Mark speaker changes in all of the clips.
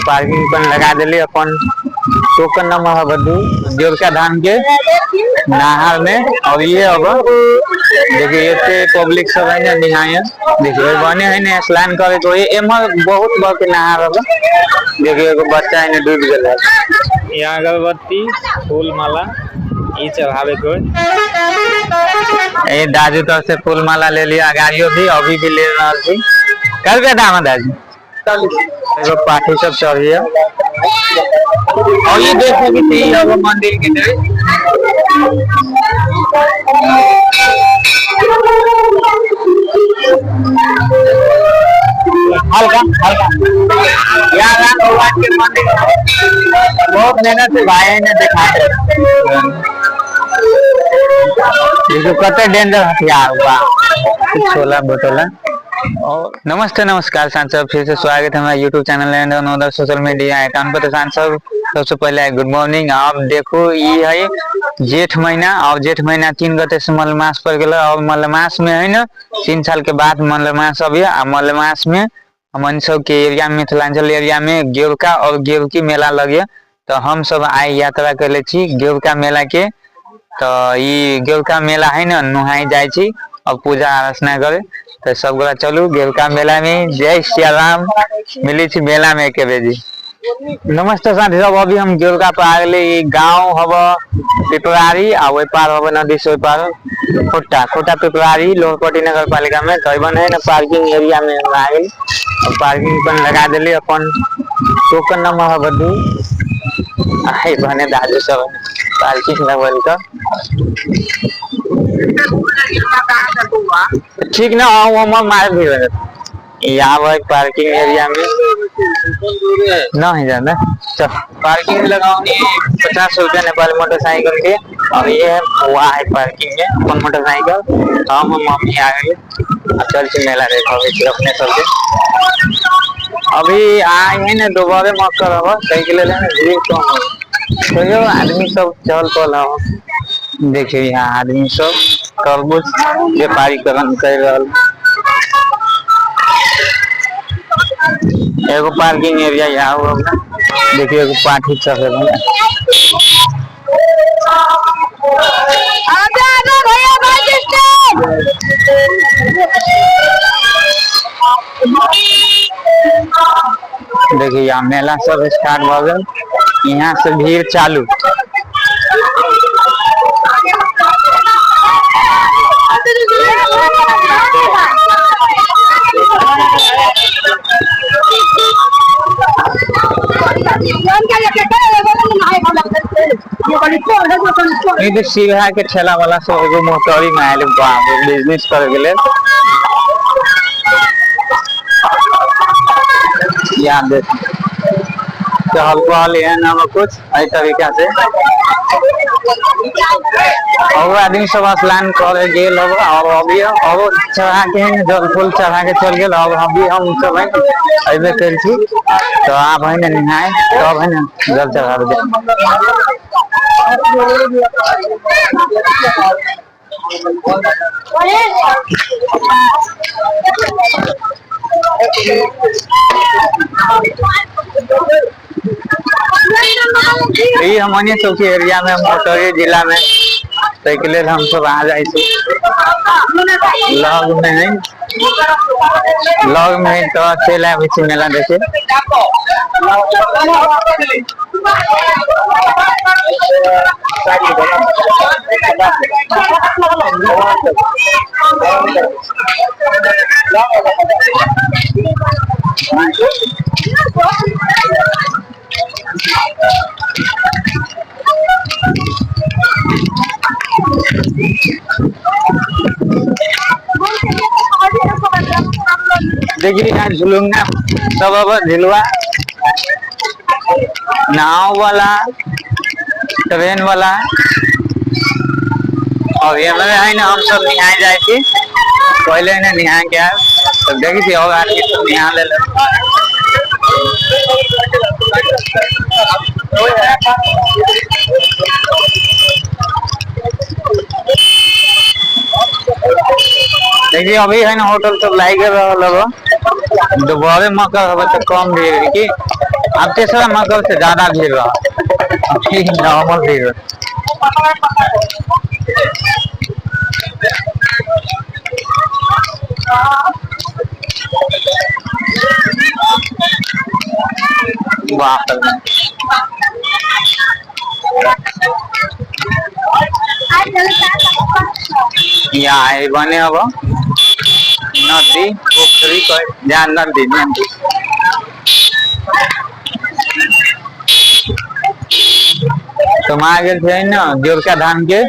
Speaker 1: Parking पर लगा देली अपन टोकन नंबर है बदू देवका धाम के नहर में। और ये अब देखिए एते पब्लिक सब है ना निहाय, देखिए बने है ना स्नान करे तो ये एमहर बहुत बड़ नहर है। देखिए एगो बच्चा है ना डूब गेल है। यहाँ अगरबत्ती फूल माला ई चढ़ावे के ए दाजू तरफ से फूल माला ले लिया, गाड़ियों भी अभी भी ले रहल छी। कल रुपया दाम है दाजू? एगो पाठी सब चढ़िए। और ये देख सकै छी एगो मंदिर के दृश्य। हल्का हल्का यहाँ राम भगवान के मंदिर बहुत मेहनत से भाई ने दिखाए। देखियो कते डेंजर हथियार बा, छोला भटोला। और नमस्ते नमस्कार सांसद, फिर से स्वागत है हमारे YouTube channel and other social media account पर। तो सांसद सबसे पहले गुड मॉर्निंग। आप देखो ये है जेठ महीना और जेठ महीना 3 गते से मलमास पर गेल। और मलमास में है ना 3 साल के बाद मलमास अभी। आ मलमास में हमन सब के एरिया में मिथिलांचल एरिया में गेरुका और गेरुकी मेला लगे। तो हम सब आइ यात्रा कर छी गेरुका मेला के। तो ई गेरुका मेला है ना नुहाई जाय छी और पूजा आराधना करे। तो सब गोरा चलू गेरुका मेला में। जय सिया राम। मिली छी मेला में के बेजी। नमस्ते साथी सब, अभी हम गेरुका पर आ गए। गाँव हब पिपरारी आ ओहि पार हब नदी से ओहि पार खोटा खोटा पिपरारी लोहपट्टी नगर पालिका में। तो है ना पार्किंग एरिया में हम आ गए और पार्किंग पर लगा दिली अपन टोकन नंबर है बदू। आई बने दादू सब पार्किंग लगल का ठीक ना। हम मार भी रहे यहाँ पर पार्किंग एरिया में नहीं जाना। चल पार्किंग लगाओगे 50 रुपया नेपाली मोटरसाइकिल के। और ये है वहाँ है पार्किंग में अपन मोटरसाइकिल। हम मम्मी आ गए और चल छी मेला देखो अपने सबके। अभी आए है ना दोबारे मक्कर हवा कहीं के लिए ना भीड़ कम हो तो आदमी सब चल पल हो। देखिए यहाँ आदमी सब तरबूज व्यापारीकरण कर रहल। एगो पार्किंग एरिया यहाँ हो। देखिए एगो पाठी चढ़ रहल।
Speaker 2: आजा आजा भैया बाइक स्टैंड।
Speaker 1: देखिए यहाँ मेला सब स्टार्ट भ गेल। यहाँ से भीड़ चालू। ई तो सीधा के ठेला वाला सब एगो मोटरी में आयल बाप बिजनेस करे के लेल। यहाँ देख चहल पहल एहन हम कुछ एहि तरीका से और आदमी सब स्नान करे गेल हब। और अभी और चढ़ा के है जल फूल चढ़ा के चल गेल। और अभी हम सब है अबे कल छी तो आप है ना नहाए तब है ना जल चढ़ावे जाए। ई हमनी सबके एरिया में मोटरी जिला में ताहि लेल हम सब आ जाइ छी। लग में है लग में है तो चलि आबै छी मेला देखे। देखिए यहाँ झुलुंगा सब अब झुलुआ नाव वाला ट्रेन वाला। और ये में है ना हम सब नहाए जाए छी पहले ना नहा के आए तो देखी छी और आदमी सब नहा ले। देखिए अभी है ना होटल सब लाग रहल हबो, दोबारे मकर हबे तो कम भीड़ है की अब तेसरा मकर से ज्यादा भीड़ रहा, नॉर्मल भीड़ रहा। बाप रे। यहाँ है बने अब नदी पोखरी कह जा नदी नदी। तो वहाँ गेल छै ना देवका धाम के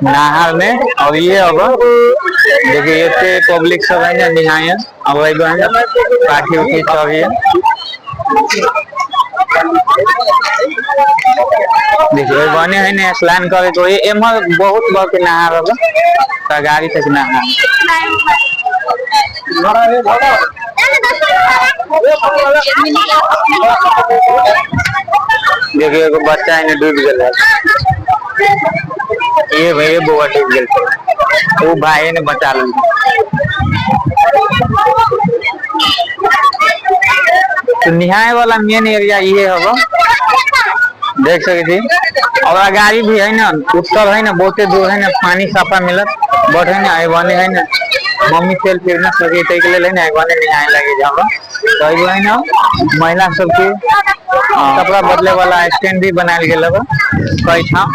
Speaker 1: नहर में, और ये अब देखिए एते पब्लिक सब है ना निहाय, अब एगो है ना पाठी उठी सब ये देखिए बने है ना स्नान करे तो ये एमहर बहुत बड़ के नहर अब त गाड़ी तक नहर। देखिए एगो बच्चा है ना डूब गेल है, ये भाई बउआ डूब गेल, वो भाई ने बचा लेल। तो निहाय वाला मेन एरिया ये हबो देख सके छी। और गाड़ी भी है ना उत्तर है ना बहुते दूर है ना पानी साफा मिलत, बट है ना बने है ना मम्मी तेल फिर ना सके तै के लेल है ना बने निहाय लगे जाबो। तो एगो है ना महिला सबके कपड़ा बदले वाला स्टैंड भी बनायल गेल हबो कई ठाम,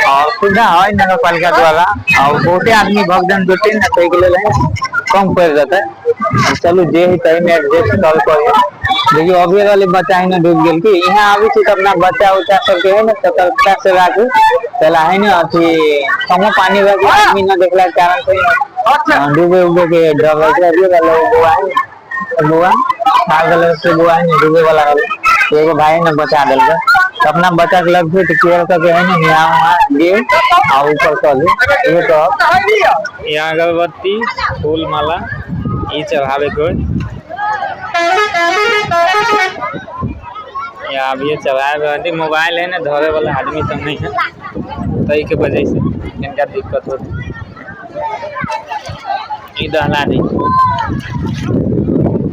Speaker 1: और सुविधा है नगर पालिका द्वारा, और बहुते आदमी भक्तजन जुटे ना तै के लेल है कम पड़ जाता है। चलू जे है तही में एडजस्ट कर करियो। देखियो अभी वाले बच्चा है ना डूब गेल की यहाँ आबे छी त अपना बच्चा उच्चा सबके है ना सतर्कता से राखू, चला है ना अथी कमो पानी रह आदमी न देखला के कारण से डूबे उबे के डर रहे छै। अभी वाला बउआ है ना, बउआ खा गेल से बउआ है ना डूबे वाला रहल, एगो भाई ने बचा देलकै। तो अपना बच्चा के लग तो केयर करके है ना यहाँ वहाँ गे और ऊपर कर ले। ये तो यहाँ अगरबत्ती फूल माला ई चढ़ावे के या अब ये चढ़ाए रहती मोबाइल है ना धरे वाला आदमी सब नहीं है तई के वजह से इनका दिक्कत होती। ई दहला दी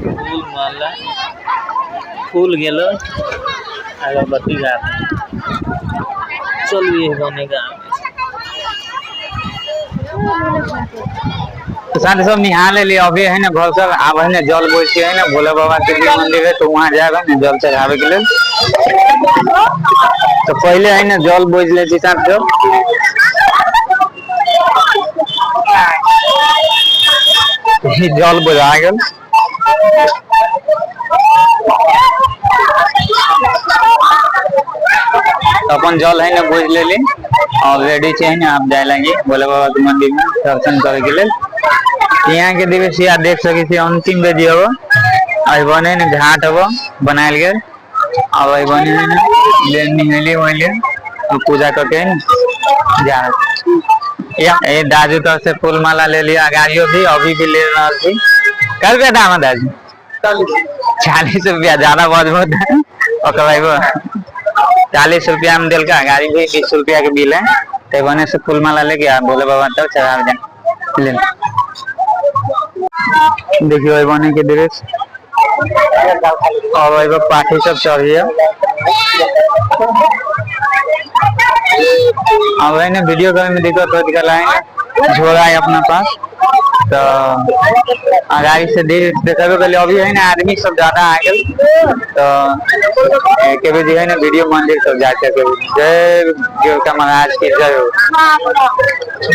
Speaker 1: फूल माला फूल गेलो अगरबत्ती गा चल ये बनेगा। तो साथ सब निहा ले लिए अभी है ना घर सब आब है ना जल बोझ के है ना भोला बाबा के भी मंदिर है तो वहाँ जाएगा ना जल चढ़ावे के लिए। तो पहले है ना जल बोझ ले छी साथ सब। जल बोझा गेल। तो अपन जल है ना बोझ ले ली और रेडी छे ना आप जाए लगे भोले बाबा के मंदिर में दर्शन करे के लिए। यहाँ के दृश्य आप देख सके छी अंतिम बेदी हबो और बने ने घाट हबो बनायल गेल और अई बने ने ले निहली वहली और पूजा करके ने जा या ए दाजू तरफ से फूल माला ले लिया गाड़ियों भी अभी भी ले रहल छी। कल रुपया दाम है दाजू? 40 रुपया ज्यादा बहुत बहुत ओकरा 40 रुपया में दिलका गाड़ी भी 20 रुपया के बिल है। तो बने से फूल माला लेके आ भोले बाबा तक चढ़ा जाए ले। देखियो अई बने के दृश्य और एगो पाठी सब चढ़िए। अब है ना वीडियो करे में दिक्कत होत गल है झोला है अपना पास तो गाड़ी से देखेबे कल अभी है ना आदमी सब ज्यादा आ गेल तो के भी है ना वीडियो मंदिर सब जाके के जय देवता महाराज की जय हो।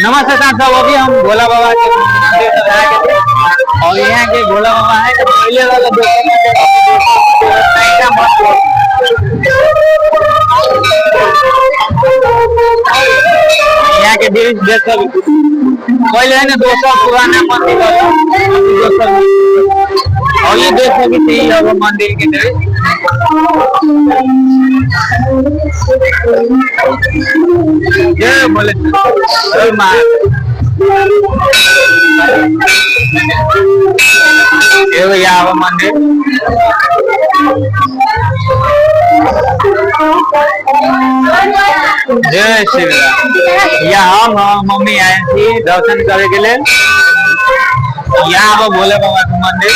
Speaker 1: नमस्ते साहब साहब, अभी हम भोला बाबा के मंदिर से आ गए और यहाँ के भोला बाबा है तो पहले वाला यहाँ के दृश्य देख सकते पहले है ना दोसर पुराना मंदिर दोसर और ये देख सकते हैं अब मंदिर के दृश्य। जय भोले जय माँ। ये भैया अब मंदिर जय श्री राम। या हम मम्मी आयल छी दर्शन करे के लेल। यहाँ अब भोले बाबा के मंदिर।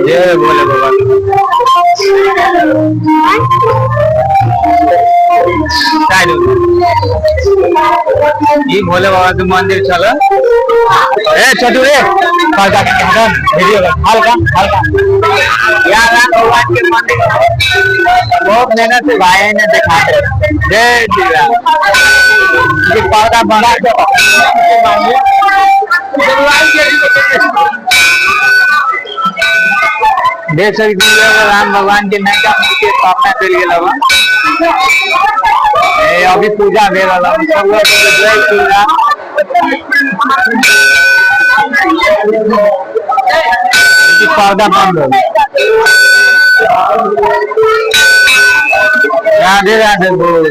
Speaker 1: जय भोले बाबा। साइड ई भोले बाबा के मंदिर छल। ए छोटू रे, हल्का वीडियो, हल्का हल्का। यहाँ राम भगवान के मंदिर बहुत मेहनत से भाई ने देखा है। जय श्री राम। ये पर्दा बना देख सकते हैं, राम भगवान के नयका मूर्ति स्थापना कयल गेल हवा। ए अभी पूजा भेल हला। सब लोग जय श्री राम। पर्दा बंद हो। राधे राधे बोल।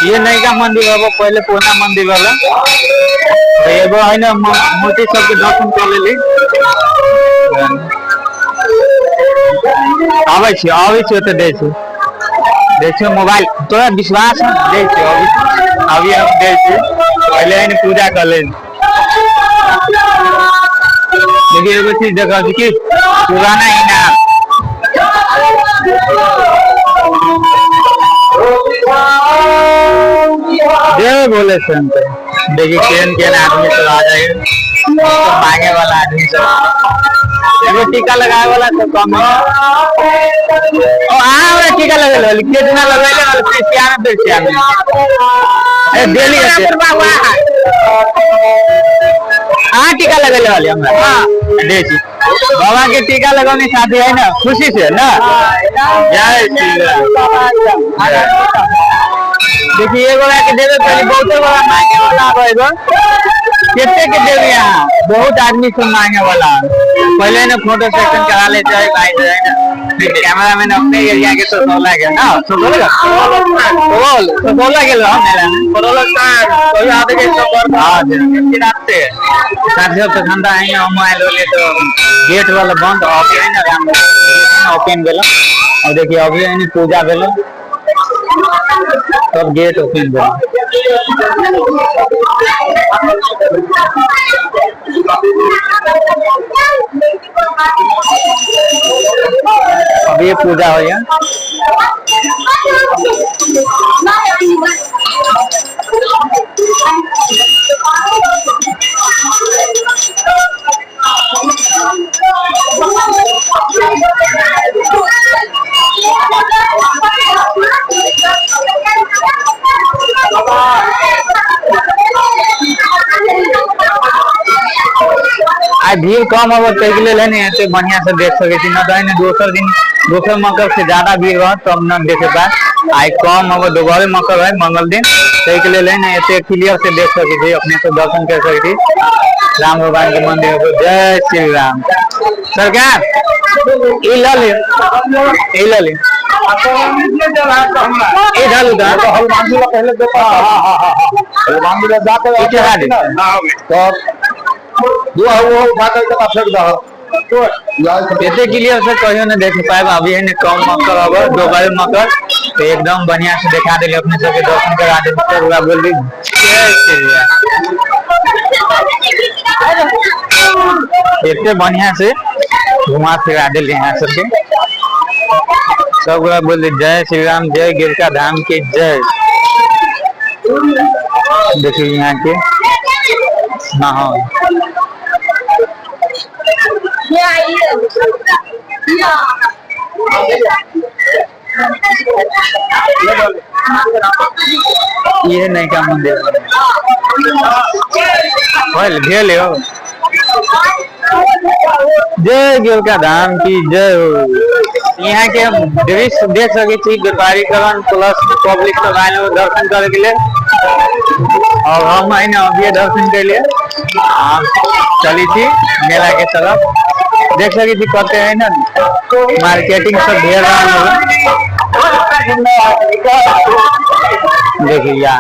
Speaker 1: ये नयका मंदिर हबो, पहले पुराना मंदिर वाला। तो एगो है ना मूर्ति सबके दर्शन कर लेली। आबै छी, आबै छी, ओतऽ दै छी, दै छी मोबाइल। तोरा विश्वास है? दै छी अभी, अभी हम दै छी। पहले है पूजा कर ले। देखिए एगो चीज देखा छी कि पुराना इनार। जय भोले शंकर। देखिए केहन केहन आदमी सब आ जाए, मांगे वाला आदमी सब, एगो टीका लगाए वाला सब कम है। ओ हाँ, हमरा टीका लगेले होली, केतना लगेले होली, पेशिया में, पेशिया में। ए डेली हाँ टीका लगेले होली हमरा। हाँ दे छी बाबा के टीका लगौनी साथी है ना, खुशी से ना। जय श्री राम। देखिए एगो के देवे पहले बहुते बड़ा मांगे वाला आबे। एगो कते के देवे? यहाँ बहुत आदमी सब मांगे वाला। पहले ना फोटो सेशन करा लेते हैं भाई जो है ना कैमरा मैन अपने एरिया के। ससौला के ना, ससौला बोल, ससौला गेल रहो मेला में। हाँ साथी सब, तखन तऽ आइ हम आयल होलियै तऽ गेट वाला बंद। अभी है ना राम ओपन भेल और देखिए अभी है ना पूजा भेल तब गेट ओपन भेल। अभी पूजा होइए। आइ भीड़ कम हब ताहिके लेल है ने एते बढ़िया से देख सकै छी। न तऽ ने दोसर दिन दोसर मकर से ज्यादा भीड़ रहत तब न देखे पाएब। आइ कम हब, दोबारे मकर है मंगल दिन, ताहिके लेल है ने एते क्लियर से देख सकै छी, अपने सब दर्शन कर सकै छी राम भगवान के मंदिर। जय श्री राम। सरकार ई ल ले, ई ल ले, ई डालू तऽ।
Speaker 3: हनुमान जी पहले देता। हनुमान जी जाकर
Speaker 1: ई चढ़ा दे।
Speaker 3: तो जो है वो उठा करके फेंक दो।
Speaker 1: एते क्लियर से कहियो नहीं देख पाएब। अभी है ने कम मकर अब दोबारे मकर तो एकदम बढ़िया से देखा दिले, अपने सबके दर्शन करा दिले। सब पूरा बोल दी जय श्री राम। एते बढ़िया से घुमा फिरा दिले यहाँ सबके। सब गोरा बोल दी जय श्री राम, जय गिरका धाम की जय। देखिए यहाँ के माहौल। ये नयका मंदिर भेल भेल हो। जय गिरका धाम की जय हो। यहाँ के दृश्य देख सकै छी, व्यापारीकरण प्लस पब्लिक सब आयल हो दर्शन करे के लिए और हम है ना अभी दर्शन के लिए चली छी मेला के तरफ। देख सकै छी कते है ने मार्केटिंग सब भेल रहल है। देखिए या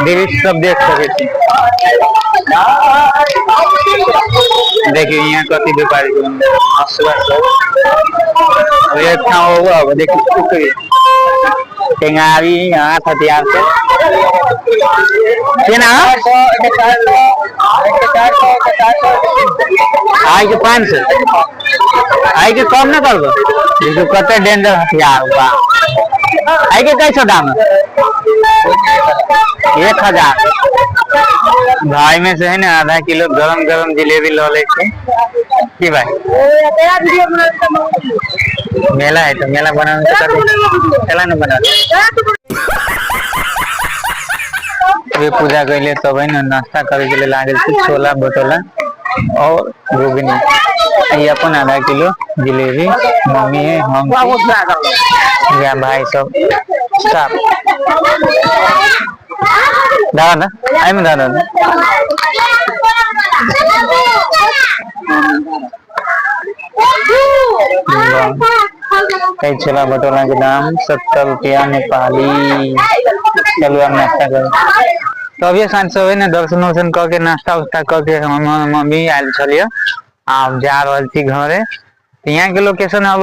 Speaker 1: दृश्य सब देख सकै छी। देखिए यहाँ कथी व्यापारी के हंसुआ सब एक ठाम होगा। अब देखिए कुकरी टेंगारी हाथ हथियार से केना आइ के 500 आइ के कम ना करबो। देखियो कते डेंजर हथियार बा। आइ के कैसो दाम? 1000। भाई में से है ना आधा किलो गरम गरम जिलेबी ल ले छै की भाई? मेला है तो मेला बनाने से चला ना बना। अभी पूजा कैले तब है ना नाश्ता करे के लिए लागल छी छोला भटोला और घुगनी। ये अपन आधा किलो जिलेबी मम्मी है हम छी, या भाई सब स्टाफ। दादा ना आई में दादा ना। कई छोला भटोला के दाम 70 रुपया नेपाली। चलू हम नाश्ता करू। तो अभी साँझ सब है ना दर्शन वर्शन कऽ के नाश्ता उस्ता कऽ के हम मम्मी आयल छलियै। आब जा रहल छी घरे। तो यहाँ के लोकेशन हब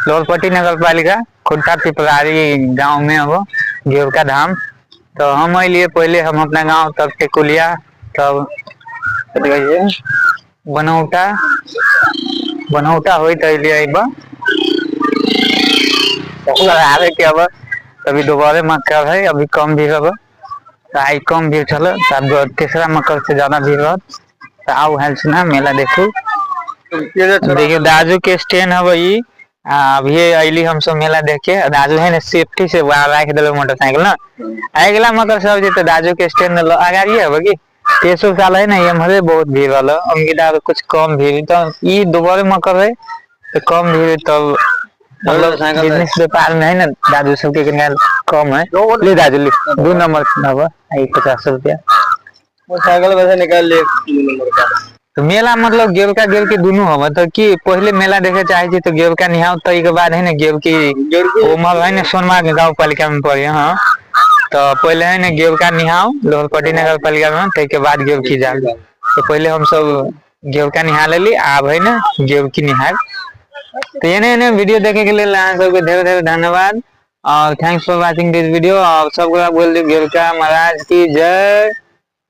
Speaker 1: लोहरपट्टी नगर पालिका खुट्टा पिपरारी गांव में हब गेवका धाम। तो हम अलिए पहले हम अपना गांव तब टेकुलिया तब कथी कहै छै बनौटा बनौटा होइत अलिए अइबा आबे के अब अभी दोबारे मकर है अभी कम भीड़ हब। तो आई कम भीड़ छल तब तीसरा मकर से ज्यादा भीड़ रहत। तो आउ हेल ना मेला देखू। देखियो दाजू के स्टैंड हब ई। अभी अइली हम सब मेला देख के। दाजू है ना सेफ्टी से बाहर राख देलो मोटरसाइकिल ना। अगला मकर सब जे तो दाजू के स्टैंड अगाड़िए हब की तेसर साल है ना एम्हरे बहुत भीड़ रहल। अंगिदा कुछ कम भीड़ तो ई दोबारे मकर है तो कम भीड़ तब मतलब बिजनेस व्यापार में है ना दादू सबके कनिका कम है। ले दादू ले 2 नंबर हब ई 50 रुपया।
Speaker 3: मोटरसाइकिल वैसे निकाल ले 2 नंबर का।
Speaker 1: तो मेला मतलब गेलका गेल के दुनू हब तो की पहले मेला देखे चाहे छी तो गेलका निहाव तो के बाद है ना गेलकी उमर है ना सोनमा के गाँव पालिका में पड़े। हाँ तो पहले है ना गेलका निहाव लोहरपट्टी नगर पालिका में तै के बाद गेलकी जाल। तो पहले हम सब गेलका निहा लेली आब है ना गेलकी निहार। तो एने एने वीडियो देखे के लिए अहाँ सबके ढेर ढेर धन्यवाद और thanks for watching this video. और सब गोरा बोल दियो गेलका महाराज की जय।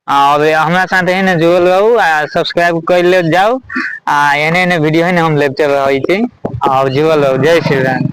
Speaker 1: और हमरा साथ है ना जुड़ल रहू आ सब्सक्राइब कर ले जाओ आ एने एने वीडियो है ना हम लेते रहै छी और जुड़ल रहू। जय श्री राम।